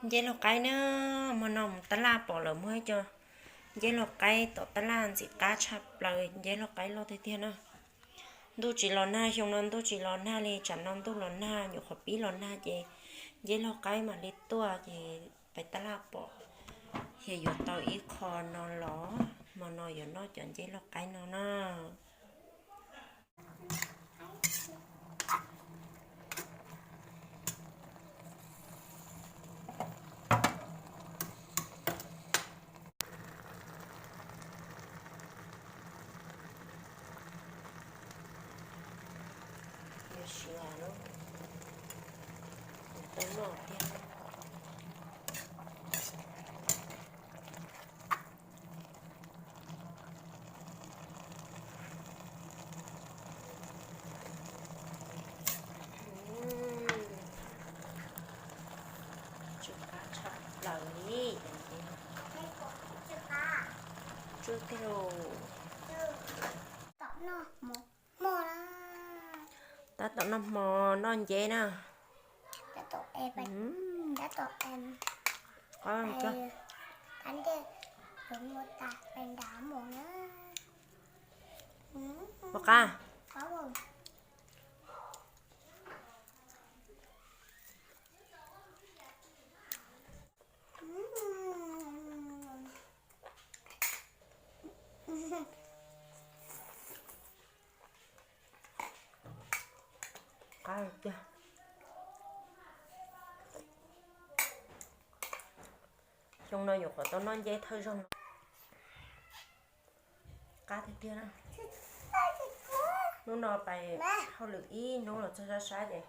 Nceb laug qaib na, hmo no mus tab laj pom lawv muag ib co nceb laug qaib tom tab laj ntxim qab tshaj plaws, nceb laug qaib loj tiag tiag na. Ntuj tsis los nag, xyoo no ntuj tsis los nag li, tsam no ntuj los nag, nyuam qhuav pib los nag ces nceb laug qaib mam li tuaj ces pais tab laj pom. Ces yuav tau ib qho no los, hmo no yuav noj cov nceb laug qaib no na. Siav lawm, tau noj tiag. Tsw qab tshaj plaws li. Tsw tiag lauj. Tab tom noj hmo noj nceb na. Ua qab. Qab tiag. Xyoo no nyuam qhuav tau noj nceb thawj zaug no. Qab tiag tiag na. Hnub no pais hauj lwm ib hnub los txog sab sab ces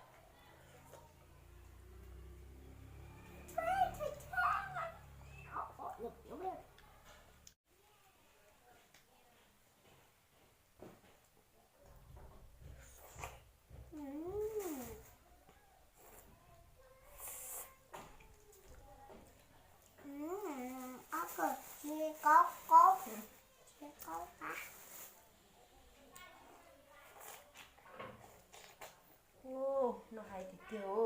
Ub, noj hais tiag tiag.